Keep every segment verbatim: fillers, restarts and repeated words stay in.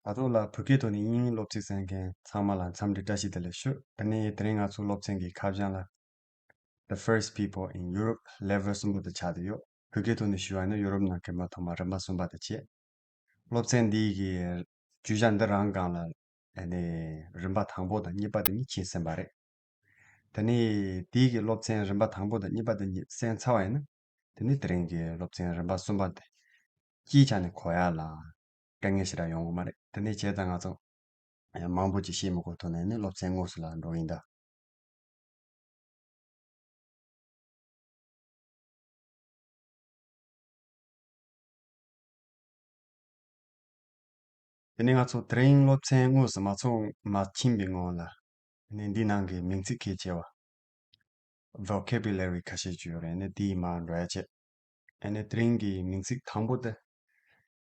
ད་ཐོག་ལ་བོད་སྐད་ཐོག་ནས་དབྱིན་ཡིག་སློབ་ཚིག་གསན་མཁན་ཚང་མ་ལ་འཚམས་འདྲི་བཀྲ་ཤིས་བདེ་ལེགས་ཞུ། དེ་ནས་དེ་རིང་ང་ཚོ་སློབ་ཚན་གྱི་ཁ་བྱང་ལ། The First People in Europe level གསུམ་པོ་དེ་ཆགས་བསྡད་ཡོད། བོད་སྐད་ཐོག་ནས་ཞུ་བ་ཡིན་ན་ཡོ་རོབ་ནང་གི་མི་ཐོག་མ་རིམ་པ་གསུམ་པ་དེ་བྱས། སློབ་ཚན་འདིའི་གི་བརྗོད་བྱ་འདི་རང་སྒང་ལ་ཨ་ནི་རིམ་པ་དང་པོ་དང་གཉིས་པ་དེ་གཉིས་ཕྱིན་ཟིན་པ་རེད། དེ་ནས་དེའི་གི་སློབ་ཚན་རིམ་པ་དང་པོ་དང་གཉིས་པ་དེ་གཉིས་གསན་ཚར་བ་ཡིན་ན། དེ་ནས་དེ་རིང་གི་སློབ་ཚན་རིམ་པ་གསུམ་པ་དེ་སྤྱིའི་ཆ་ནས་གོ་ཡ་ལ་དཀའ་ངལ་ཞེ་དྲག་ཡོང་གི་མ་རེད། དེ་ནས་བྱས་ཙང་ང་ཚོ་མང་པོ་ཅིག་ཤེས་མི་དགོས་ཐོག་ནས་ནི་སློབ་ཚན་དངོས་སུ་ལ་འགྲོ་གི་ཡིན་ད། དེ་ནས་ང་ཚོ་དེ་རིང་སློབ་ཚན་དངོས་སུ་མ་ཚོགས་མ་ཕྱིན་པའི་སྔོན་ལ། དེ་ནས་འདི་ནང་གི་མིང་ཚིག་གལ་ཆེ་བ། vocabulary ཁ་ཤས་ཅིག་ཡོད་རེད། ཨ་ནི་དེའི་མར་འགྲོ་ཡ་བྱེད། ཨ་ནི་དེ་རིང་གི་མིང་ཚིག་དང་པོ་དེ།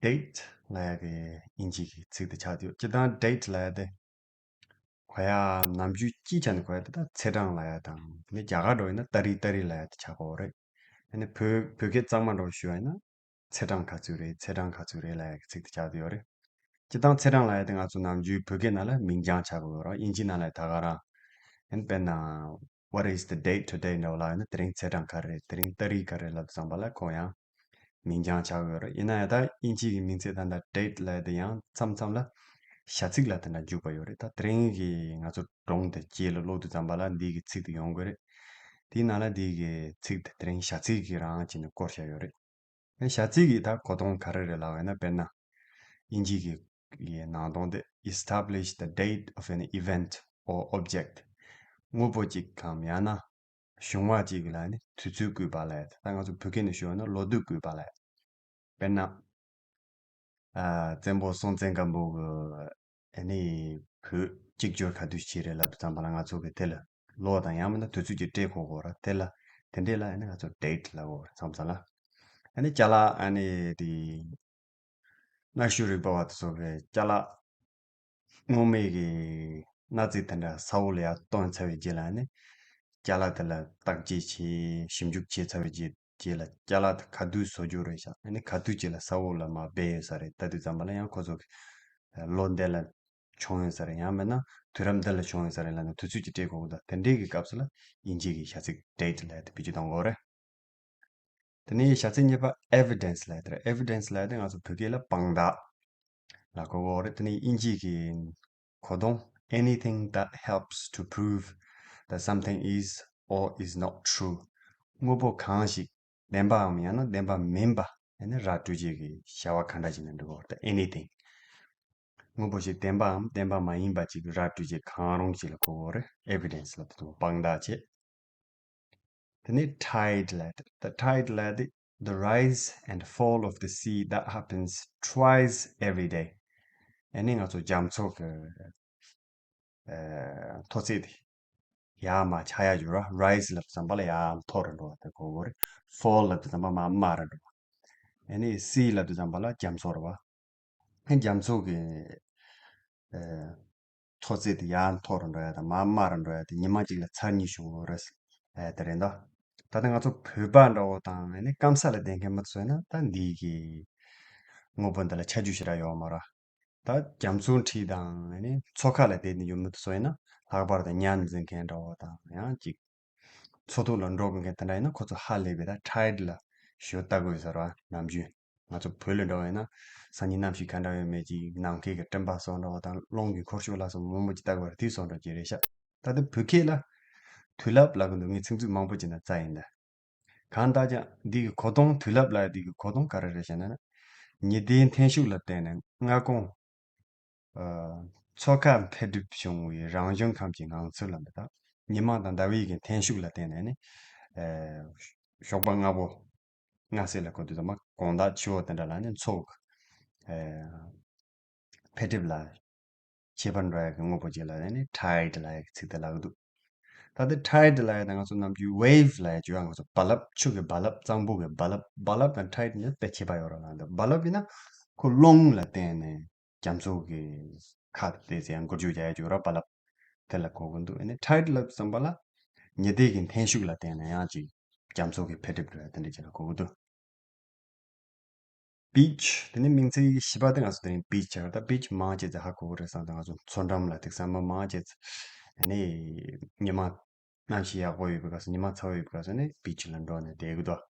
date ལབ་ཡ་གི་དབྱིན་ཇི་གི་ཚིག་དེ་ཆགས་ཡོད། སྤྱིར་བཏང་date ལབ་ཡ་དེ་གོ་ཡ་ནམ་རྒྱུན་སྤྱིའི་ཆ་ནས་གོ་ཡ་དེ་ད་ཚེས་གྲངས་ལབ་ཡ་དང་། ཨ་ནི་རྒྱ་གར་འགྲོ་ཡིན་ན་ཏ་རིག་ཏ་རིག་ལབ་ཡ་དེ་ཆགས་ཀྱི་ཡོད་རེད། ཨ་ནི་བོད་བོད་སྐད་གཙང་མ་འདྲ་བོ་ཞུ་བ་ཡིན་ན། ཚེས་གྲངས་ག་ཚོད་རེད། ཚེས་གྲངས་ག་ཚོད་རེད་ལབ་ཡ་གི་ཚིག་དེ་ཆགས་བསྡད་ཡོད་རེད། སྤྱིར་བཏང་ཚེས་གྲངས་ལབ་ཡ་དེ་ང་ཚོ་ནམ་རྒྱུན་བོད་སྐད་ནང་ལ་མིང་རྐྱང་ཆགས་ཀྱི་ཡོད་རེད། དབྱིན་ཇི་ནང་ལ་ད་ག་རང་། ཨ་ནི་དཔེར་ན། What is the date today འདྲ་བོ་ལབ་ཡིན་ན། དེ་རིང་ཚེས་གྲངས་ག་རེ་རེད། དེ་རིང་ཏ་རིག་ག་རེ་ལབ་དུས་ཙམ་པ་ལ་ཁོ་ཡང་མིང་རྐྱང་ཆགས་ཀྱི་ཡོད་རེད། ཡིན་ན་ཡང་ད་དབྱིན་ཇི་གི་མིང་ཚིག་ད་ལྟ་date ལབ་ཡ་དེ་ཡང་མཚམས་མཚམས་ལ་བྱ་ཚིག་ལ་དེ་འདྲ་འཇུག་པ་ཡོད་རེད། ད་དེ་རིང་གི་ང་ཚོ་སྒྲུང་དེ་རྗེས་ལ་ཀློག་དུས་ཙམ་པ་ལ་འདི་གི་ཚིག་དེ་ཡོང་གི་རེད། དེའི་ནང་ལ་འདི་གི་ཚིག་དེ་དེ་རིང་བྱ་ཚིག་གི་རང་བྱས་ནས་བཀོད་བཞག་ཡོད་རེད། བྱ་ཚིག་གི་ད་གོ་དོན་ག་རེ་རེད་ལབ་པ་ཡིན་ན། དཔེར་ན། དབྱིན་ཇི་གི་གི་ནང་དོན་དེ། establish the date of an event or object. དངོས་པོ་གཅིག་གམ་ཡང་ན་བྱུང་བ་གཅིག་ལ་ནི་དུས་ཚོད་བཀོད་པ་ལབ་ཡ། ད་ང་ཚོ་བོད་སྐད་ནས་ཞུ་བ་ན་ལོ་དུས་བཀོད་པ་ལབ་ཡ། དཔེར་ན། ཨ། བཙན་པོ་སྲོང་བཙན་སྒམ་པོ་གི་ཨ་ནི་བོད་གཅིག་གྱུར་ག་དུས་བྱས་རེད་ལབ་དུས་ཙམ་པ་ལ་ང་ཚོ་གི་དེ་ལ་ལོ་དང་ཡང་མིན་ན་དུས་ཚོད་ཅིག་སྤྲད་དགོས་ཀྱི་ཡོད་རེད། དེ་ལ་དེ་འདྲས་ལ་ཨ་ནི་ང་ཚོ་date ལབ་ཀྱི་ཡོད་རེད། མཚམས་མཚམས་ལ། ཨ་ནི་ཅ་ལག་ཨ་ནི་དེ་གནའ་ཤུལ་རིག་པ་བ་དེ་ཚོ་གི་ཅ་ལག་སྔོན་མའི་གི་མནའ་ཚིག་དེ་འདྲ་ས་འོག་ལ་ཡར་བཏོན་ཚར་བའི་རྗེས་ལ་ནི། ཅ་ལག་དེ་ལ་བརྟག་དཔྱད་བྱས། ཞིབ་འཇུག་བྱས་ཚར་བའི་རྗེས་རྗེས་ལ་ཅ་ལག་དེ་ག་དུས་བཟོ་རྒྱུ་རེད་ཤག་ཨ་ནི་ག་དུས་ཅིག་ལ་ས་འོག་ལ་མར་སྦས་ཡོད་ས་རེད། ལྟ་དུས་ཙམ་པ་ལ་ཡང་ཁོ་ཚོ་གི་ལོ་འདི་ལ་བྱུང་ཡོད་ས་རེད། ཡང་མིན་ན་དུས་རབས་འདི་ལ་བྱུང་ཡོད་ས་རེད་ལབ་ནས་དུས་ཚོད་ཅིག་སྤྲད་དགོས་ཀྱི་འདུག་དེ་འདྲའི་གི་སྐབས་སུ་ལ་དབྱིན་ཇི་གི་བྱ་ཚིག་date ལབ་ཡ་དེ་བེད་སྤྱོད་གཏོང་དགོས་རེད། དེ་ནས་བྱ་ཚིག་གཉིས་པ་evidence ལབ་ཡ་དེ་རེད། evidence ལབ་ཡ་དེ་ང་ཚོ་བོད་སྐད་ལ་དཔང་རྟགས་ལ་གོ་གི་ཡོད་རེད། དེ་ནས་དབྱིན་ཇི་གི་གོ་དོན། anything that helps to prove that something is or is not true. དངོས་པོ་གང་ཞིག་བདེན་པའམ་ཡང་ན་བདེན་པ་མིན་པ་ཡང་ན་ར་སྤྲོད་བྱེད་ཀྱི་བྱ་བ་གང་འདྲ་ཞིག་ལ་འགྲོ་གི་ཡོད་རེད། anything. དངོས་པོ་ཞིག་བདེན་པའམ་བདེན་པ་མ་ཡིན་པ་ཅིག་ར་སྤྲོད་བྱེད་གང་རུང་ཞིག་ལ་གོ་གི་ཡོད་རེད། evidence ལབ་དུས་དཔང་རྟགས་བྱེད། དེ་ནས་tide ལབ་ཡ་དེ། the tide ལབ་ཡ་དེ། the rise and fall of the sea that happens twice every day. ཨ་ནི་ང་ཚོ་རྒྱ་མཚོ་གི་ཨ་མཐོ་ཚད་དེ་ཡར་མར་ཆག་ཡ་ཡོད་ར། rise ལབ་དུས་ཙམ་པ་ལ་ཡར་མཐོ་རུ་འགྲོ་བ་དེ་གོ་གི་རེད། fall ལབ་དུས་ཙམ་པ་མར་དམའ་རུ་འགྲོ་བ། ཨ་ནི་sea ལབ་དུས་ཙམ་པ་ལ་རྒྱ་མཚོ་རེད་བ། རྒྱ་མཚོ་གི་ཨ་མཐོ་ཚད་དེ་ཡར་མཐོ་རུ་འགྲོ་ཡ་དང་མར་དམའ་རུ་འགྲོ་ཡ་དེ་ཉི་མ་གཅིག་ལ་ཚར་གཉིས་བྱུང་ཡོད་རེད། ཨ་དེ་རེད་འདུག་ད་ལྟ་ང་ཚོ་བོད་པ་འདྲ་བོ་དང་ཨ་ནི་སྐམ་ས་ལ་བསྡད་མཁན་མི་ཚོ་ཡིན་ན་ད་འདི་གི་དངོས་པོ་འདི་ལ་ཆ་རྒྱུས་ཞེ་དྲག་ཡོད་མ་རེད། ད་རྒྱ་མཚོའི་འཁྲིས་དང་ཨ་ནི་མཚོ་ཁ་ལ་བསྡད་ནས་ཡོད་མི་དེ་ཚོ་ཡིན་ན་ལྷག་པར་དུ་ཉ་འཛིན་མཁན་འདྲ་བོ་དང་ཡང་ཅིག་མཚོ་ཐོག་ལ་འགྲོ་དགོས་མཁན་དེ་འདྲ་ཡིན་ན་ཁོ་ཚོ་ཧ་ལས་པའི་ད་tide ལ་ཞོ་ལྟ་དགོས་ཡོད་ས་རེད་བ། ནམ་རྒྱུན་ང་ཚོ་བོད་ལ་འགྲོ་བ་ཡིན་ན་སང་ཉིན་གནམ་གཤིས་ག་འདྲ་ཡོད་མེད་ཅིག་ནམ་མཁའི་གི་སྤྲིན་པ་སོགས་འདྲ་བ་དང་རླུང་གི་འཁོར་ཤུགས་ལ་སོགས་མང་པོ་ཅིག་ལྟ་དགོས་རེད། དེ་སོགས་འདྲ་ཅིག་རེད་ཤག་ད་ལྟ་བོད་སྐད་ལ་དུས་རླབས་ལབ་གི་འདུག་ངས་ཚིག་མཛོད་མང་པོ་ཅིག་ནང་བཙལ་ཡིན་ད། གང་ལྟར་ཀྱང་འདི་གི་གོ་དོན། དུས་རླབས་ལབ་ཡ་འདི་གི་གོ་དོན་ག་རེ་རེད་ཟེར་ན། ཉི་ཟླའི་འཐེན་ཤུགས་ལ་བརྟེན་ནས་མངའ་ཁོངས་ཨ་མཚོ་ཁ་འཕེལ་འགྲིབ་བྱུང་བའི་རང་བྱུང་ཁམས་ཀྱི་ངང་ཚུལ་ལ་མི་ལྟ། ཉི་མ་དང་ཟླ་བའི་གི་འཐེན་ཤུགས་ལ་བརྟེན་ནས་ནི་ཨ་ཞོགས་པ་སྔ་པོ་སྔ་ཟས་ལ་གོ་དུས་ཙམ་པ་དགོང་དག་ཕྱི་པོ་དེ་འདྲ་ལ་ནི་མཚོ་གི་ཨ་འཕེལ་འགྲིབ་ལ་ཁྱད་པར་འགྲོ་ཡ་གི་དངོས་པོ་ཅིག་ལ་ནི་tide ལབ་ཡ་གི་ཚིག་དེ་ལབ་གི་འདུག་ད་ལྟ་tide ལབ་ཡ་དང་ང་ཚོ་ནམ་རྒྱུན་wave ལབ་ཡ་བརྗོད་ཡ་ང་ཚོ་རྦ་རླབས། ཆུ་གི་རྦ་རླབས། གཙང་པོ་གི་རྦ་རླབས། རྦ་རླབས་དང་tide ནི་དཔེ་ཁྱད་པར་ཡོད་ར་ལ་འདུག་རྦ་རླབས་ཡིན་ན་ཁོ་རླུང་ལ་བརྟེན་ནས་རྒྱ་མཚོ་གི་ཁ་དེ་ཚེ་ཡང་འགུལ་སྐྱོད་རྒྱག་ཡ་བརྗོད་ར་རྦ་རླབས་དེ་ལ་གོ་གི་འདུག་ཨ་ནི་tide ལབ་ཙམ་པ་ལ་ཉི་ཟླའི་གི་འཐེན་ཤུགས་ལ་བརྟེན་ནས་ཡང་ཅིག་རྒྱ་མཚོ་གི་འཕེལ་འགྲིབ་འགྲོ་ཡ་དེ་འདྲ་ཅིག་ལ་གོ་གི་འདུག beach དེ་ནི་མིང་ཚིག་བཞི་པ་དེ་ང་ཚོ་དེ་རིང་beach ཟེར་བ། ད་beach མང་ཆེ་ཚེ་ཧ་གོ་གི་རེད་བསམ། ད་ང་ཚོ་མཚོ་འགྲམ་ལ་ཐུག་ས་མི་མང་ཆེ་ཚེ་ཨ་ནི་ཉི་མ་གནམ་གཤིས་ཡག་པོ་ཡོད་པའི་སྐབས་སུ། ཉི་མ་ཚ་བོ་ཡོད་པའི་སྐབས་སུ་ནི་beach ལ་འགྲོ་ནས་བསྡད་གི་འདུག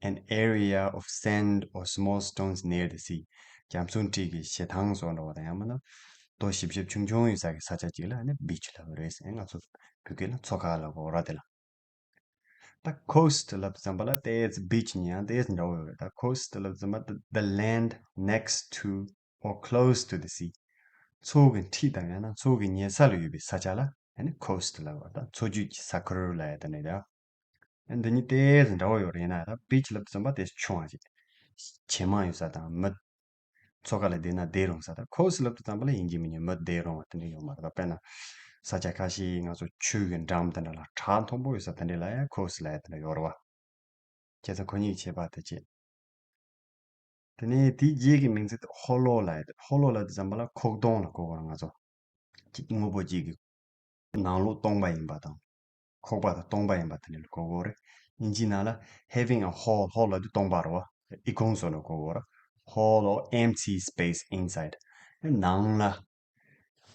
An area of sand or small stones near the sea. རྒྱ་མཚོ་འཁྲིས་ཀྱི་བྱེ་ཐང་བཟོ་འདྲ་བ་དང་། ཡང་མིན་ན་རྡོ་ཞིབ་ཞིབ་ཆུང་ཆུང་ཡོད་ས་གི་ས་ཆ་ཅིག་ལ་ནི་beach ལབ་རེད་ཟེར། ང་ཚོ་བོད་སྐད་ལ་མཚོ་ཁ་ལབ་གོ་ར། དེ་ལ། ད་coast ལབ་དུས་ཙམ་པ་ལ་ཏོག་ཙམ་beach ནི་ཡང་ཏོག་ཙམ་འདྲ་བོ་ཡོད་རེད། ད་coast ལབ་དུས་ཙམ་པ་the, the land next to or close to the sea. མཚོ་གི་འཁྲིས་དང་ཡང་ན་མཚོ་གི་ཉེ་ས་ལ་ཡོད་པའི་ས་ཆ་ལ་ཡང་ནི་coast ལབ་པ། ད་མཚོ་རྒྱུད་ཀྱི་ས་ཁུལ་ལབ་ཡ་དེ་ནི་རེད། འདི་གཉིས་ཏོག་ཙམ་འདྲ་བོ་ཡོད་རེད། ཡིན་ན་ད་beach ལབ་དུས་ཙམ་པ་ཏོག་ཙམ་ཆུང་བ་ཅིག་བྱེ་མ་ཡོད་ས་དང་མི་མཚོ་ཁ་ལ་བསྡད་ན་བསྡད་རུང་ས། ད་coast ལབ་དུས་ཙམ་པ་ལ་ཡིན་གཅིག་མིན་གཅིག་མི་བསྡད་རུང་བ་དེ་འདྲ་ཡོད་མ་རེད། ད་དཔེར་ན་ས་ཆ་ཁ་ཤས་ང་ཚོ་ཆུ་གི་འགྲམ་དེ་འདྲ་ལ་བྲག་མཐོན་པོ་ཡོད་ས་དེ་འདྲ་ལ་ཡང་coast ལབ་ཡ་དེ་འདྲ་ཡོད་རེད་བ། བྱས་ཙང་ཁོ་གཉིས་ཀྱི་ཁྱད་པར་དེ་བྱས། དེ་ནས་དེའི་རྗེས་ཀྱི་མིང་ཚིག་དེ་hollow ལབ་ཡ་དེ། hollow ལབ་དུས་ཙམ་པ་ལ་ཁོག་སྟོང་ལ་གོ་དགོས་རེད། ང་ཚོ་གཅིག་དངོས་པོ་གཅིག་གི་ནང་ལོགས་སྟོང་པ་ཡིན་པ་དང་། ཁོག་པ་དང་སྟོང་པ་ཡིན་པ་དེ་འདྲ་ལ་གོ་དགོས་རེད། དབྱིན་ཇིའི་ནང་ལ་having a hole, hole ལབ་དུས་སྟོང་པ་རེད་བ། ཨི་ཁུང་བཟོ་འདྲ་གོ་དགོས་རེད། Hollow, empty space inside. ནང་ལ་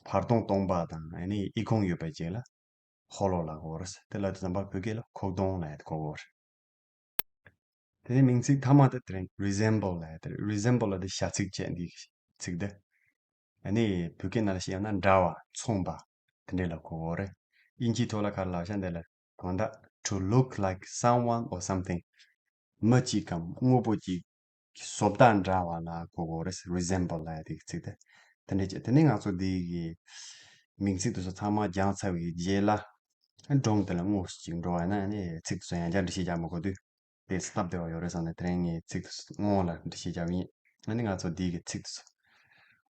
བར་སྟོང་སྟོང་པ་དང་ཨ་ནི་ཨི་ཁུང་ཡོད་པའི་རྗེས་ལ་hollow ལབ་དགོས་རེད། དེ་ལབ་དུས་ཙམ་པ་བོད་སྐད་ལ་ཁོག་སྟོང་ལབ་ཡ་དེ་གོ་དགོས་རེད། དེ་ནས་མིང་ཚིག་མཐའ་མ་དེ་དེ་རིང་resemble ལབ་ཡ་དེ་རེད། resemble ལབ་དེ་བྱ་ཚིག་བྱས། འདི་ཚིག་དེ་ཨ་ནི་བོད་སྐད་ནང་ལ་བཤད་ཡོང་ན་འདྲ་བ། མཚུངས་པ། དེ་འདྲ་ལ་གོ་དགོས་རེད། དབྱིན་ཇིའི་ཐོག་ལ་ག་རེ་ལབ་ཤག་འདི་ལ། དོན་དག་to look like someone or something. མི་གཅིག་གམ་དངོས་པོ་གཅིག་གི་བཟོ་ལྟ་འདྲ་བ་ལ་གོ་དགོས་རེད། resemble ལབ་ཡ་དེ་གི་ཚིག་དེ། དེ་འདྲ་བྱས། དེ་ནས་ང་ཚོ་འདི་གི་མིང་ཚིག་དེ་ཚོ་ཚང་མ་སྦྱངས་ཚར་བའི་རྗེས་ལ་སྒྲུང་དེ་ལ་དངོས་སུ་ཅིག་འགྲོ་བ་ཡིན་ན། ཨ་ནི་ཚིག་དེ་ཚོ་ཡང་བསྐྱར་འགྲེལ་བཤད་རྒྱག་མི་དགོས་དུས། དེ་སྟབས་བདེ་བ་ཡོད་རེད་བསམ་ནས་དེ་རིང་ངས་ཚིག་དེ་ཚོ་སྔོན་ལ་འགྲེལ་བཤད་རྒྱག་གི་ཡིན། ཨ་ནི་ང་ཚོ་འདི་གི་ཚིག་དེ་ཚོ་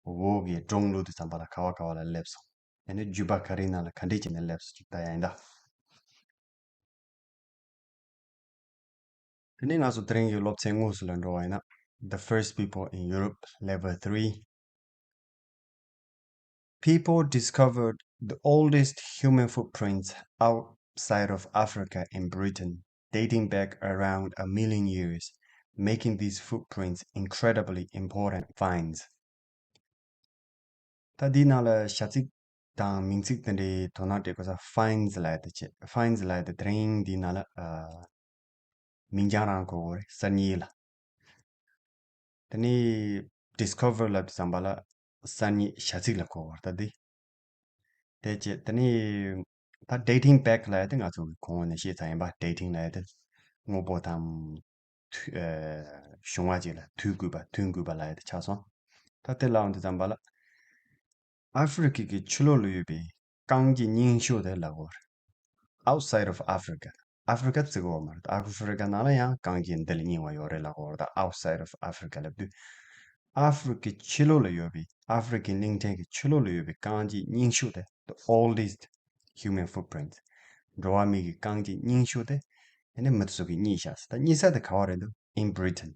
འོག་གི་སྒྲུང་བླུགས་དུས་ཙམ་པ་ལ་ག་བ་ག་བ་ལ་སླེབས་སོང་། ཨ་ནི་བརྒྱུད་པ་ག་རེའི་ནང་ལ་ག་འདྲས་བྱས་ནས་སླེབས་སོང་ཅིག་ལྟ་ཡ་ཡིན་ད། དེ་ནས་ང་ཚོ་དེ་རིང་གི་སློབ་ཚན་དངོས་སུ་ལ་འགྲོ་བ་ཡིན་ན། The First People in Europe, Level three. People discovered the oldest human footprints outside of Africa in Britain, dating back around a million years, making these footprints incredibly important finds. ད་འདིའི་ནང་ལ་བྱ་ཚིག་དང་མིང་ཚིག་དེ་འདྲའི་དོ་སྣང་སྤྲད་དགོས་ས། finds ལབ་ཡ་དེ་བྱས། finds ལབ་ཡ་དེ་དེ་རིང་འདིའི་ནང་ལ་ཨ་མིང་རྐྱང་རང་གོ་དགོས་རེད། གསར་རྙེད་ལ། དེ་ནས་discover ལབ་དུས་ཙམ་པ་ལ་གསར་རྙེད་བྱ་ཚིག་ལ་གོ་དགོས་རེད། ད་འདི། དེ་བྱས། དེ་ནས་ད་dating back ལབ་ཡ་དེ་ང་ཚོ་གི་གོང་ནས་བཤད་ཚར་ཡིན་པ། dating ལབ་ཡ་དེ་དངོས་པོ་དང་དུས་ཨ་བྱུང་བ་ཅིག་ལ་དུས་འགོད་པ། དུས་འགོད་པ་ལབ་ཡ་དེ་ཆགས་སོང་། ད་དེ་ལབ་ཡོང་དུས་ཙམ་པ་ལ། ཨ་ཧྥེ་རི་ཁ་གི་ཕྱི་ལོགས་ལ་ཡོད་པའི་རྐང་རྗེས་རྙིང་ཤོས་དེ་ལབ་དགོས་རེད། Outside of Africa. ཨ་ཧྥེ་རི་ཁ་བརྩི་གི་ཡོད་མ་རེད། ཨ་ཧྥེ་རི་ཁ་ནང་ལ་ཡང་རྐང་རྗེས་འདི་ལས་རྙིང་བ་ཡོད་རེད་ལབ་དགོས་རེད། ད་outside of Africa ལབ་དུས། ཨ་ཧྥེ་རི་ཁའི་ཕྱི་ལོགས་ལ་ཡོད་པའི། ཨ་ཧྥེ་རི་ཁའི་གླིང་ཕྲན་གྱི་ཕྱི་ལོགས་ལ་ཡོད་པའི་རྐང་རྗེས་རྙིང་ཤོས་དེ། The oldest human footprints. འགྲོ་བ་མི་གི་རྐང་རྗེས་རྙིང་ཤོས་དེ་ཨ་ནི་མི་དེ་ཚོ་གིས་རྙེད་ཤག་ཟེར། ད་རྙེད་ས་དེ་ག་བ་རེད་འདུག In Britain.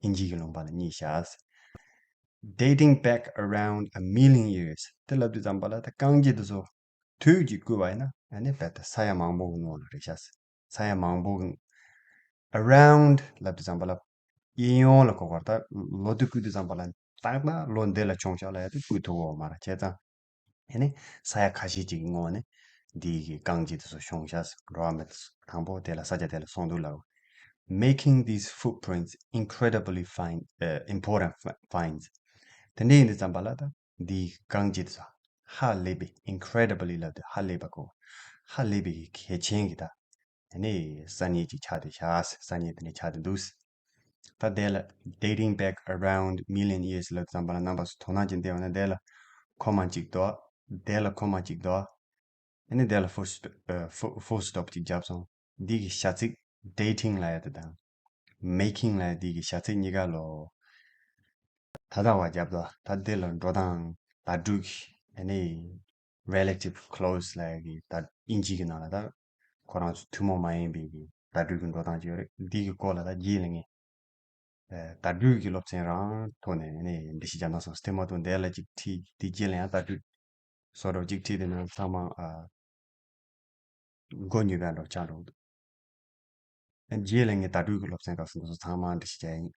དབྱིན་ཇི་གི་ལུང་པ་ལ་རྙེད་ཤག་ཟེར། Dating back around a million years. དེ་ལབ་དུས་ཙམ་པ་ལ་ད་རྐང་རྗེས་དེ་ཚོ་དུས་ཀྱིས་བསྐོར་བ་ཡིན་ན་ཨ་ནི་རྦད་དེ་ས་ཡ་མང་པོ་གི་སྔོན་ལ་རེད་ཤག་ཟེར། ས་ཡ་མང་པོ་གི། Around ལབ་དུས་ཙམ་པ་ལ་གཡས་གཡོན་ལ་གོ་དགོས་རེད། ད་ལོ་དེ་བསྐོར་དུས་ཙམ་པ་ལ་ཏག་ཏག་ལོ་འདི་ལ་བྱུང་ཤག་ལབ་ཡ་དེ་བསྐོར་ཐུབ་ཀྱི་ཡོད་མ་རེད། བྱས་ཙང་ཨ་ནི་ས་ཡ་ཁ་ཤས་ཅིག་གི་སྔོན་ནས་འདི་གི་རྐང་རྗེས་དེ་ཚོ་བྱུང་ཤག་ཟེར། འགྲོ་བ་མི་དེ་ཚོ་དང་པོ་དེ་ལ་ས་ཆ་དེ་ལ་སོང་འདུག་ལབ། Making these footprints incredibly fine, uh, important fi- finds. དེ་འདྲ་ཡིན་དུས་ཙམ་པ་ལ་ད་འདི་རྐང་རྗེས་དེ་ཚོ་ཧ་ལས་པའི། incredibly ལབ་དུས་ཧ་ལས་པ་གོ། ཧ་ལས་པའི་གལ་ཆེན་གྱི་ད་ཨ་ནི་གསར་རྙེད་ཅིག་ཆགས་བསྡད་ཤག་ཟེར། གསར་རྙེད་དེ་འདྲ་ཆགས་བསྡད་འདུག་ཟེར། ད་དེ་ལ་dating back around million years ལབ་ཙམ་པ་ལ་རྣམ་པ་ཚོ་དོ་སྣང་ཅིག་བལྟས་པ་ན་དེ་ལ་ཁོ་མ་གཅིག་འདུག་དེ་ལ་ཁོ་མ་གཅིག་འདུག་ཨ་ནི་དེ་ལ་full st- ཨ་full- full stop ཅིག་བརྒྱབ་སོང་། འདི་གི་བྱ་ཚིག dating ལབ་ཡ་དེ་དང་making ལབ་ཡ་འདི་གི་བྱ་ཚིག་གཉིས་ཀ་ལོ། ད་ལྟ་བ་རྒྱབ་ལ་ད་འདི་ལ་འགྲོ་སྟངས་བརྡ་སྤྲོད་ཀྱི་ཨ་ནི་relative clause ལབ་ཡ་གི་ད་དབྱིན་ཇི་གི་ནང་ལ་ད་ཁོ་རང་ཚོ་ཐུན་མོང་མ་ཡིན་པའི་གི་བརྡ་སྤྲོད་ཀྱི་འགྲོ་སྟངས་ཅིག་ཡོད་རེད། འདི་གི་སྐོར་ལ་ད་རྗེས་ལ་ངས་ཨ་བརྡ་སྤྲོད་ཀྱི་སློབ་ཚན་རང་ཐོག་ནས་ཨ་ནི་འགྲེལ་བཤད་རྒྱག་གནང་སོང་། དེ་མ་གཏོགས་འདི་ལ་ཅིག་ཁྲིད་དེ་རྗེས་ལ་ཡང་བརྡ་སྤྲོད་སོགས་འདྲ་ཅིག་ཁྲིད་དེ་ན་ཚང་མ་ཨ་མགོ་ཉུལ་བ་འདྲ་ཆགས་འགྲོ་གི་འདུག་རྗེས་ལ་ངས་བརྡ་སྤྲོད་ཀྱི་སློབ་ཚན་སྐབས་སུ་འདི་ཚོ་ཚང་མ་འགྲེལ་བཤད་རྒྱག་ཡིན།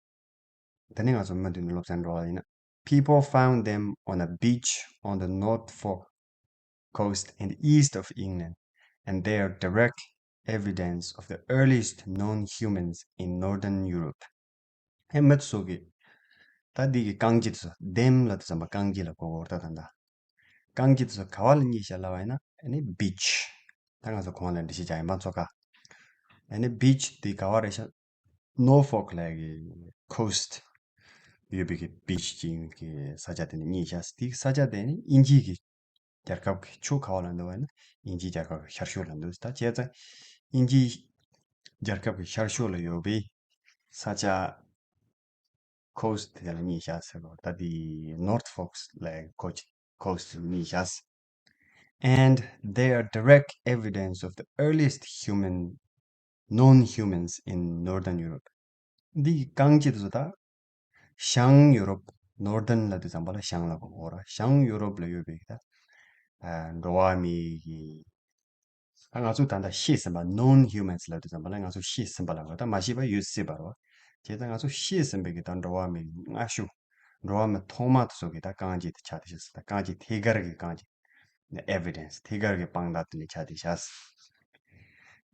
དེ་ནས་ང་ཚོ་མུ་མཐུད་ནས་སློབ་ཚན་འགྲོ་བ་ཡིན་ན། People found them on a beach on the Norfolk coast and east of England, and they are direct evidence of the earliest known humans in Northern Europe. ཨེ་མི་ཚོ་གི་ད་འདི་གི་རྐང་རྗེས་དེ་ཚོ་them ལབ་དུས་ཙམ་པ་རྐང་རྗེས་ལ་གོ་གོ་ད་ད་ད། རྐང་རྗེས་དེ་ཚོ་ག་བ་ལ་རྙེད་ཤག་ལབ་པ་ཡིན་ན། ཨ་ནི་beach། ད་ང་ཚོ་གོང་ལ་འགྲེལ་བཤད་རྒྱག་ཡིན་པ་ཚོ་ག་ཨ་ནི་beach དེ་ག་བ་རེད་ཤག Norfolk ལབ་ཀྱི་coast ཡོད་པའི་གི་beach ཅིག་གི་ས་ཆ་དེ་ནས་རྙེད་ཤག་དེའི་ས་ཆ་དེ་ནི་དབྱིན་ཇིའི་གི་རྒྱལ་ཁབ་ཀྱི་ཕྱོགས་ག་བ་ལ་འདུག་བ་ན། དབྱིན་ཇིའི་རྒྱལ་ཁབ་ཀྱི་ཤར་ཕྱོགས་ལ་འདུག་ད་བྱས་ཙང་དབྱིན་ཇིའི་རྒྱལ་ཁབ་ཀྱི་ཤར་ཕྱོགས་ལ་ཡོད་པའི་ས་ཆ་coast དེ་ལ་རྙེད་ཤག་ཟེར་གོ་ད་དེ་Norfolk ལ་coast རྙེད་ཤག And they are direct evidence of the earliest human known humans in Northern Europe. འདི་གི་རྐང་རྗེས་དེ་ཚོ་ད་བྱང་ཡོ་རོབ། Northern ལབ་དུས་ཙམ་པ་ལ་བྱང་ལ་གོ་གོ་ར། བྱང་ཡོ་རོབ་ལ་ཡོད་པའི་ད་ཨ་འགྲོ་བ་མིའི་གི་ད་ང་ཚོ་ད་ལྟ་ཤེས་ཟིན་པ་known humans ལབ་དུས་ཙམ་པ་ལ་ང་ཚོ་ཤེས་ཟིན་པ་ལ་གོ་ད་མ་ཤེས་པ་ཡོད་སྲིད་པ་རེད་བ། བྱས་ཙང་ང་ཚོ་ཤེས་ཟིན་པའི་གི་ད་འགྲོ་བ་མིའི་སྔ་ཤོས། འགྲོ་བ་མི་ཐོག་མ་དེ་ཚོ་གི་ད་རྐང་རྗེས་དེ་ཆགས་བསྡད་ཤག་ད་རྐང་རྗེས་ཐད་ཀར་གི་རྐང་རྗེས། The evidence ཐད་ཀར་གི་དཔང་རྟགས་དེ་ནས་ཆགས་བསྡད་ཤག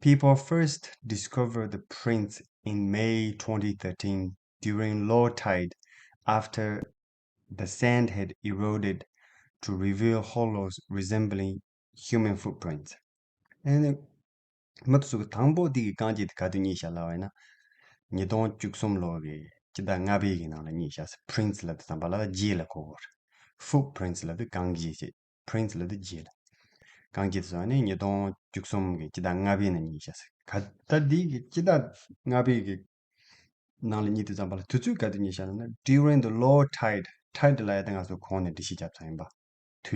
People first discovered the prints in May twenty thirteen during low tide, after the sand had eroded to reveal hollows resembling human footprints. ཨ་ནི་མི་དེ་ཚོ་གི་དང་པོ་དེ་གི་རྐང་རྗེས་དེ་ག་དུས་རྙེད་ཤག་ལབ་པ་ཡིན་ན། ཉིས་སྟོང་བཅུ་གསུམ་ལོ་གི་སྤྱི་ཟླ་ལྔ་པའི་གི་ནང་ལ་རྙེད་ཤག prints ལབ་དུས་ཙམ་པ་ལ་རྗེས་ལ་གོ་གོ་ར། Footprints ལབ་དུས་རྐང་རྗེས་ཅེས། Prints ལབ་དུས་རྗེས་ལ། རྐང་རྗེས་དེ་ཚོ་ནི་ཉིས་སྟོང་བཅུ་གསུམ་གི་སྤྱི་ཟླ་ལྔ་པའི་ནང་རྙེད་ཤག་ག་ད་འདི་གི་སྤྱི་ཟླ་ལྔ་པའི་གི་ནང་ལ་རྙེད་དུས་ཙམ་པ་ལ་དུས་ཚོད་ག་དུས་རྙེད་ཤག་ལབ་ན། During the low tide. Tide ལབ་ཡ་དེ་ང་ཚོ་གོང་ནས་འགྲེལ་བཤད་བརྒྱབ་ཚར་ཡིན་པ། དུས་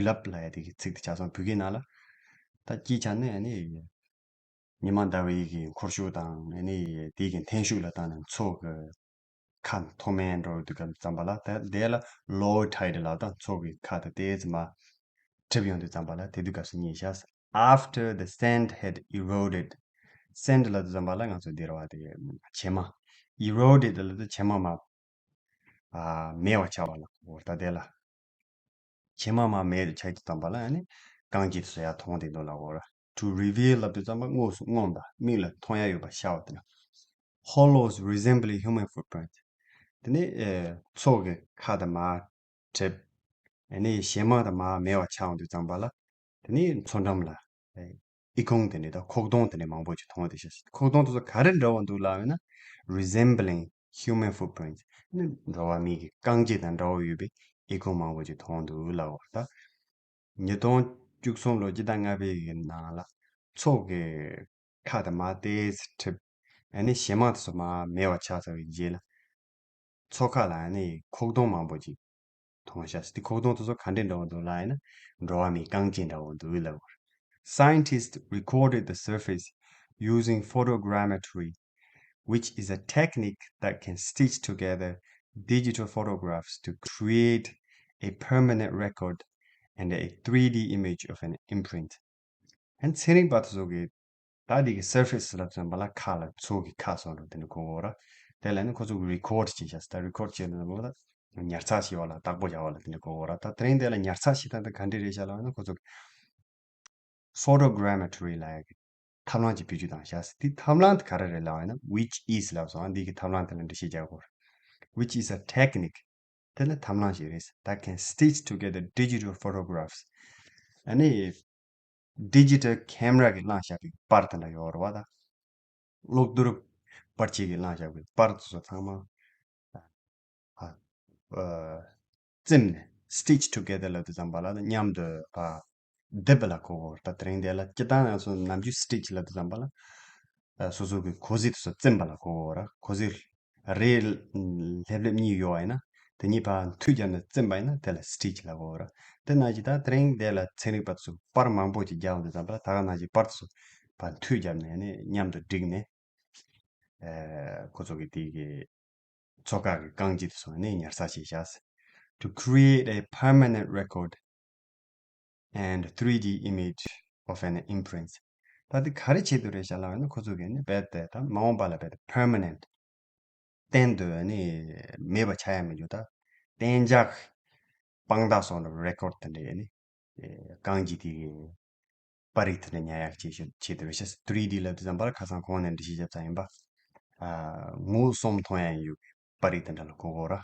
རླབས་ལབ་ཡ་དེ་གི་ཚིག་དེ་ཆགས་སོང་བོད་སྐད་ནང་ལ། ད་སྤྱིའི་ཆ་ནས་ནི་ཉི་མ་ཟླ་བའི་གི་འཁོར་ཤུགས་དང་ནི་དེའི་གི་འཐེན་ཤུགས་ལ་བརྟེན་ནས་མཚོ་གི་ཁ་མཐོ་དམན་འགྲོ་དུས་སྐབས་ཙམ་པ་ལ། ད་དེ་ལ་low tide ལབ་ད་མཚོ་གི་ཁ་དེ་ཏོག་ཙམ་མར་གྲིབ་ཡོང་དུས་ཙམ་པ་ལ་དེ་དུས་སྐབས་སུ་རྙེད་ཤག After the sand had eroded. Sand ལབ་དུས་ཙམ་པ་ལ་ང་ཚོ་འདི་ར་བ་དེ་བྱེ་མ། Eroded ལབ་དུས་བྱེ་མ་མར་ཨ་མེད་པ་ཆགས་པ་ལ་གོ་ད་དེ་ལ། བྱེ་མ་མར་མེད་དུ་ཆགས་དུས་ཙམ་པ་ལ་ཨ་ནི་རྐང་རྗེས་སུ་ཡར་མཐོང་བསྡད་འདུག་ལབ་གོ་ར། To reveal ལབ་དུས་ཙམ་པ་དངོས་སུ་མངོན་པ། མིག་ལ་མཐོང་ཡ་ཡོད་པ་ཤར་བ་དེ་ལ། Hollows resembling human footprints. དེ་ནས་ཨེ་མཚོ་གི་ཁ་དང་མར་གྲིབ། ཨ་ནི་བྱེ་མ་དང་མར་མེད་པ་ཆགས་འོང་དུས་ཙམ་པ་ལ། དེ་ནས་མཚོ་འགྲམ་ལ་ཨེ་ཨི་ཁུང་དེ་འདྲ་དང་ཁོག་དོང་དེ་འདྲ་མང་པོ་ཅིག་མཐོང་བསྡད་ཤག་ཁོག་དོང་དེ་ཚོ་ག་རེ་འདྲ་བོ་འདུག་ལབ་ཡོད་ན། Resembling human footprints. ནི་འགྲོ་བ་མིའི་གི་རྐང་རྗེས་དང་འདྲ་བོ་ཡོད་པའི་ཨི་ཁུང་མང་པོ་ཅིག་མཐོང་འདུག་ལབ་པ་ད། ཉིས་སྟོང་བཅུ་གསུམ་ལོ་སྤྱི་ཟླ་ལྔ་པའི་གི་ནང་ལ་མཚོ་གི་ཁ་དང་མར་ཏོག་ཙམ་གྲིབ། ཨ་ནི་བྱེ་མ་དེ་ཚོ་མར་མེད་པ་ཆགས་ཚར་བའི་རྗེས་ལ། མཚོ་ཁ་ལ་ཨ་ནི་ཁོག་དོང་མང་པོ་ཅིག་མཐོང་ཤག་དེ་ཁོག་དོང་དེ་ཚོ་ག་འདྲས་འདྲ་བོ་འདུག་ལབ་ཡིན་ན། འགྲོ་བ་མིའི་རྐང་རྗེས་འདྲ་བོ་འདུག་ལབ་པ། Scientists recorded the surface using photogrammetry, which is a technique that can stitch together digital photographs to create a permanent record and a three D image of an imprint. ཨན་ཚན་རིག་པ་དེ་ཚོ་གིས་ད་འདི་གི་surface ལབ་ཙམ་པ་ལ་ཁ་ལ་མཚོ་གི་ཁ་སོགས་རུ་དེ་འདྲ་གོ་གོ་ར། དེ་ལ་ནི་ཁོ་ཚོ་གི་record བྱས་ཤག་ད་record བྱས་ནས་ལ་ཉར་ཚགས་བྱས་པ་ལ་བདག་པོ་བྱ་བ་ལ་དེ་འདྲ་གོ་གོ་ར། ད་དེ་རིང་དེ་ལ་ཉར་ཚགས་བྱེད་སྟངས་དེ་ག་འདྲ་རེད་ཤག་ལབ་ན། ཁོ་ཚོ་གི་photogrammetry ལབ་ཡ་གི་ཐབས་ལམ་ཅིག་བེད་སྤྱོད་བཏང་ཤག་དེ་ཐབས་ལམ་དེ་ག་རེ་རེད་ལབ་ཡ་ན། which is ལབ་སོང་། འདི་གི་ཐབས་ལམ་དེ་ལ་འགྲེལ་བཤད་རྒྱག་དགོས་རེད། Which is a technique. དེ་ལ་ཐབས་ལམ་ཞིག་རེད། That can stitch together digital photographs. ཨ་ནི་digital camera གིས་བླངས་བཞག་པའི་པར་དེ་འདྲ་ཡོད་རེད་བ་ད། གློག་རྡུལ་པར་ཆས་ཀྱིས་བླངས་བཞག་པའི་པར་དེ་ཚོ་ཚང་མ་ཨ་ཨ་བཙེམས་ནས། Stitch together ལབ་དུས་ཙམ་པ་ལ་མཉམ་དུ་ཕར་བསྡེབས་པ་ལ་གོ་གོ་ར། ད་དེ་རིང་དེ་ལ་སྤྱིར་བཏང་ང་ཚོ་ནམ་རྒྱུན་stitch ལབ་དུས་ཙམ་པ་ལ་ཨ་སོ་སོ་གི་གོས་ཟས་དེ་ཚོ་བཙེམས་པ་ལ་གོ་གོ་ར། གོས་ཟས་རས་ལྷེབ་ལྷེབ་གཉིས་ཡོད་པ་ཡིན་ན། དེ་གཉིས་ཕར་མཐུད་བརྒྱབ་ནས་བཙེམས་པ་ཡིན་ན་དེ་ལ་stitch ལབ་གོ་ར། དེ་ནང་བཞིན་ད་དེ་རིང་དེ་ལ་ཚན་རིག་པ་ཚོས་པར་མང་པོ་ཅིག་བརྒྱབ་འདུག་ཙམ་པ་ལ། ད་ག་ནང་བཞིན་པར་ཚོ་ཕར་མཐུད་བརྒྱབ་ནས་ནི་མཉམ་དུ་བསྒྲིགས་ནས། ཨེ་ཁོ་ཚོ་གི་དེ་གི་མཚོ་ཁ་གི་རྐང་རྗེས་དེ་ཚོ་ནི་ཉར་ཚགས་བྱས་ཤག To create a permanent record and three D image of an imprint. ད་དེ་ག་རེ་བྱེད་དུ་རེད་ཤག་ལབ་ན། ཁོ་ཚོ་གིས་ནི་རྦད་དེ་ད་མ་འོངས་པ་ལ་རྦད་དེ་permanent གཏན་དུ་ནི་མེད་པ་ཆགས་ཡ་མི་འགྱུར་ད། གཏན་འཇགས་དཔང་རྟགས་སོགས་ནི་རེ་ཀོར་དེ་འདྲ་ཡོད་ནི། གང་ཅི་དེ་གི་པར་རིས་དེ་འདྲ་ཉར་ཡག་ཆེད་ཆེད་དུ་རེད་ཤག་ཐི་རི་ཌི་ལབ་དུས་ཙམ་པར་ཁ་སང་ཁོང་ནས་འགྲེལ་བཤད་བརྒྱབ་ཙམ་ཡིན་པ། ཨ་ངོ་བོ་གསུམ་མཐོང་ཡ་ཡོད་པའི་པར་རིས་དེ་འདྲ་ལ་གོ་དགོས་ར།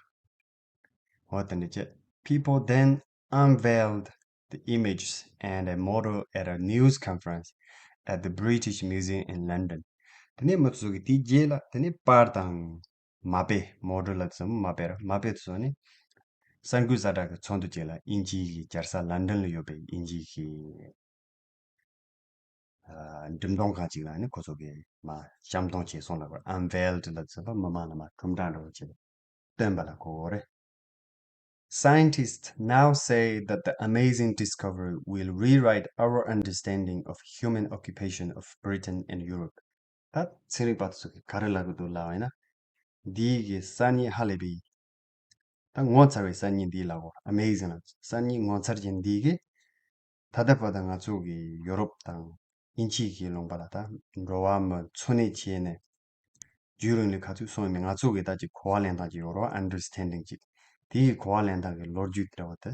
འོ་དེ་འདྲ་བྱས། People then unveiled the images and a model at a news conference at the British Museum in London. དེ་ནས་མི་ཚོ་གིས་དེའི་རྗེས་ལ་དེ་ནས་པར་དང་མ་དཔེ། མོ་ཌེལ་ལབ་ཙམ་མ་དཔེ་ར། མ་དཔེ་ཚོ་ནི་གསར་འགོད་གསལ་བསྒྲགས་ཀྱི་ཚོགས་འདུ་ཅིག་ལ། དབྱིན་ཇིའི་གི་རྒྱལ་ས་ལན་ཌན་ལ་ཡོད་པའི་དབྱིན་ཇིའི་གི་ཨ་འགྲེམས་སྟོན་ཁང་ཅིག་ལ་ནི་ཁོ་ཚོ་གིས་མར་བཤམས་སྟོན་བྱས་སོང་ལབ་པར། Unveiled ལབ་ཙམ་པ་མི་མང་ལ་མར་ཁྲོམ་བསྒྲགས་འདྲ་བོ་བྱས་སྟོན་པ་ལ་གོ་གོ་རེད། Scientists now say that the amazing discovery will rewrite our understanding of human occupation of Britain and Europe. ད་ཚན་རིག་པ་དེ་ཚོ་གིས་ག་རེ་ལབ་ཀྱི་འདུག་ལབ་པ་ཡིན་ན། འདིའི་གི་གསར་རྙེད་ཧ་ལས་པའི། ད་ངོ་མཚར་བའི་གསར་རྙེད་འདི་ལབ་དགོས། Amazing ལ་གསར་རྙེད་ངོ་མཚར་ཅན་འདི་གིས་ད་ལྟ་བར་དུ་ང་ཚོ་གི་ཡོ་རོབ་དང་དབྱིན་ཇི་གི་ལུང་པ་ལ་ད་འགྲོ་བ་མི་འཚོ་གནས་བྱས་ནས་རྒྱུན་རིང་ལ་ག་ཚོད་སོང་ཡོད་མེད། ང་ཚོ་གི་ད་ཅིག་གོ་བ་ལེན་སྟངས་ཅིག་ཡོད་རེད་པ། Understanding ཅིག་དེ་གི་གོ་བ་ལེན་སྟངས་ཀྱི་ལོ་རྒྱུས་འདྲ་བོ་དེ།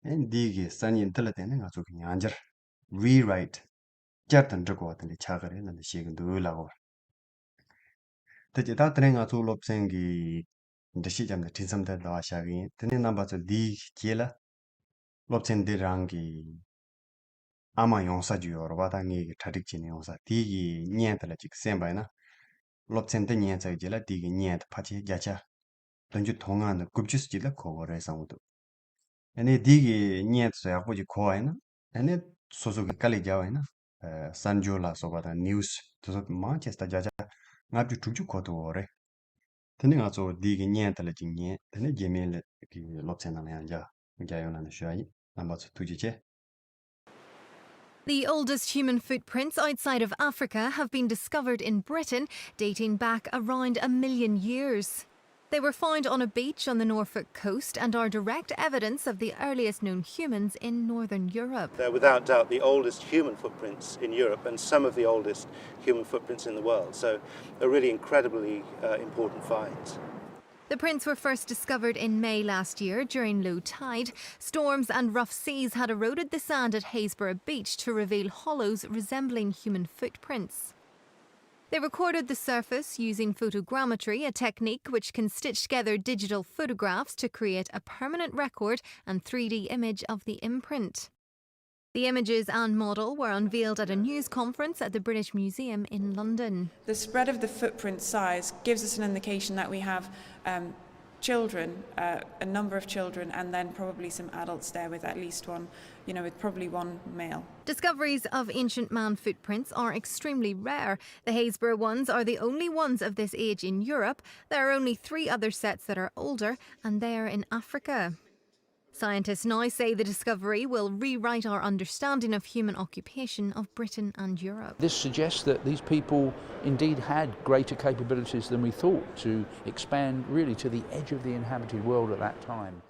ཨེ་འདི་གི་གསར་རྙེད་འདི་ལ་བརྟེན་ནས་ང་ཚོ་གི་ཉིང་རྒྱུན། Rewrite བསྐྱར་དུ་འབྲི་དགོས་པ་དེ་འདྲ་ཆགས་ཀྱི་རེད་ལབ་ནས་བཤད་ཀྱི་འདུག་ལབ་དགོས། དེ་རྗེས་ད་དེ་རིང་ང་ཚོ་སློབ་ཚན་གྱི་འགྲེལ་བཤད་བརྒྱབ་ནས་འཕྲིན་ཚབ་འདི་ལ་བཞག་གི་ཡིན། དེ་ནས་རྣམ་པ་ཚོ་འདིའི་རྗེས་ལ་སློབ་ཚན་འདི་རང་གི་ཨ་མ་ཡོང་ས་ཅིག་ཡོད་རེད་པ། ད་ངས་གི་གྲ་སྒྲིག་བྱས་ནས་ཡོང་ས། དེའི་གི་བརྙན་དེ་ལ་ཅིག་གསན་པ་ཡིན་ན། སློབ་ཚན་འདི་ཉན་ཚར་རྗེས་ལ་དེའི་གི་བརྙན་དེ་ཕལ་ཆེར་བརྒྱ་ཆ་བདུན་ཅུ་དོན་ལྔ་ནས་དགུ་བཅུ་ཙམ་ཅིག་ལ་གོ་གོ་རེད་བསམ་གྱི་འདུག་ཨ་ནི་དེའི་གི་བརྙན་དེ་ཚོ་ཡག་པོ་ཅིག་གོ་བ་ཡིན་ན། ཨ་ནི་སོ་སོ་གི་དཀའ་ལས་རྒྱག་པ་ཡིན་ན། ཨ་གསར་འགྱུར་ལ་སོགས་པ་དང་ནིའུ་སི་དེ་ཚོ་མང་ཆེ་ས་ད་བརྒྱ་ཆ་ལྔ་བཅུ་དྲུག་ཅུ་གོ་ཐུབ་ཀྱི་ཡོད་རེད། དེ་ནས་ང་ཚོ་དེའི་གི་བརྙན་དེ་ལ་ཅིག་ཉན། དེ་ནས་རྗེས་མའི་ལ་གི་སློབ་ཚན་ནང་ལ་ཡང་མཇལ་མཇལ་ཡོང་ན་ནས་ཞུ་ཡ་ཡིན། རྣམ་པ་ཚོ་ཐུགས་རྗེ་ཆེ། The oldest human footprints outside of Africa have been discovered in Britain, dating back around a million years. They were found on a beach on the Norfolk coast and are direct evidence of the earliest known humans in Northern Europe. They're without doubt the oldest human footprints in Europe and some of the oldest human footprints in the world. So, they're really incredibly uh, important finds. The prints were first discovered in May last year during low tide. Storms and rough seas had eroded the sand at Haysborough Beach to reveal hollows resembling human footprints. They recorded the surface using photogrammetry, a technique which can stitch together digital photographs to create a permanent record and three D image of the imprint. The images and model were unveiled at a news conference at the British Museum in London. The spread of the footprint size gives us an indication that we have um, children, uh, a number of children, and then probably some adults there with at least one, you know, with probably one male. Discoveries of ancient man footprints are extremely rare. The Haysborough ones are the only ones of this age in Europe. There are only three other sets that are older, and they are in Africa. Scientists now say the discovery will rewrite our understanding of human occupation of Britain and Europe. This suggests that these people indeed had greater capabilities than we thought to expand really to the edge of the inhabited world at that time.